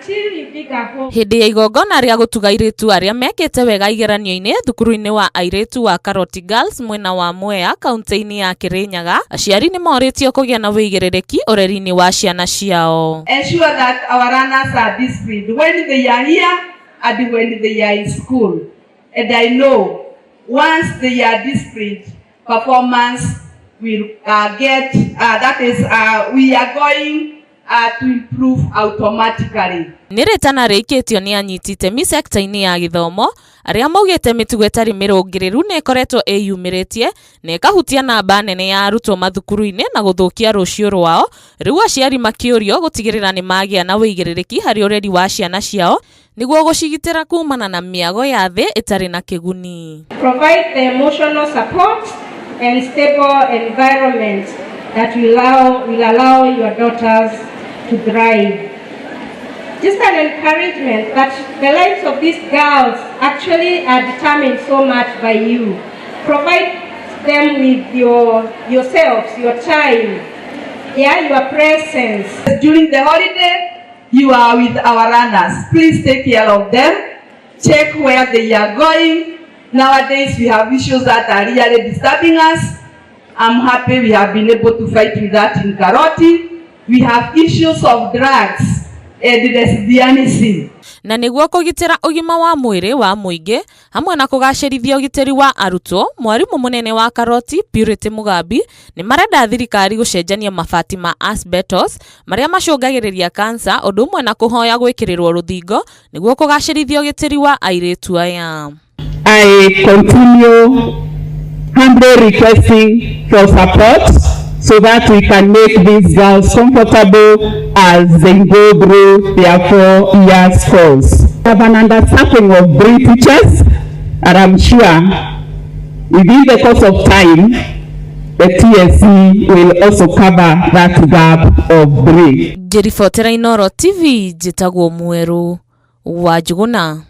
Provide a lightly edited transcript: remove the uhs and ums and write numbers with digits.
Until you dig a hole. Hĩndĩ ya igongona rĩa gũtuga airĩtu arĩa mekĩte wega igeranio-inĩ thukuru-inĩ wa airĩtu wa Karoti Girls mwena wa Mwea kaunti-inĩ ya Kirinyaga, aciari nĩ morĩtio kũgĩa na wĩigĩrĩrĩki ũreri-inĩ wa ciana ciao. Ensure that our learners are disciplined when they are here and when they are in school. And I know once they are disciplined, performance will get, that is, we are going to improve automatically. Nĩ rĩtana rĩikĩtio nĩ anyiti itemi sekta-inĩ ya gĩthomo arĩa maugĩte mĩtugo ĩtarĩ mĩrũngĩrĩru nĩ ĩkoretwo ĩyumĩrĩtie na ĩkahutia namba nene ya arutwo mathukuru-inĩ na gũthũkia rũciũ rwao. Rĩu aciari makĩũrio gũtigĩrĩra nĩ magĩa na wĩigĩrĩrĩki harĩ ũreri wa ciana ciao nĩguo gũcigitĩra kumana na mĩago ya thĩ ĩtarĩ na kĩguni. Provide the emotional support and stable environment that will allow your daughters to thrive. Just an encouragement that the lives of these girls actually are determined so much by you. Provide them with yourselves, your time, yeah, your presence. During the holiday, you are with our learners. Please take care of them. Check where they are going. Nowadays, we have issues that are really disturbing us. I'm happy we have been able to fight with that in Karoti. We have issues of drugs and lesbianism. Na nĩguo kũgitĩra ũgima wa mwĩrĩ wa mũingĩ hamwe na kũgacĩrithia ũgitĩri wa arutwo, mwarimũ mũnene wa Karoti Purity Mugambi nĩ marenda thirikari gũcenjania mabati ma asbestos marĩa macũngagĩrĩria kansa, ũndũ ũmwe na kũhoya gwĩkĩrĩrwo rũthingo nĩguo kũgacĩrithia ũgitĩri wa airĩtu aya. I continue humbly requesting for support so that we can make these girls comfortable as they go through their 4 years course. We have an understaffing of three teachers, and I'm sure within the course of time, the TSC will also cover that gap of three. Ngĩribotera Inooro TV, njĩtagwo Mwerũ wa Njũgũna.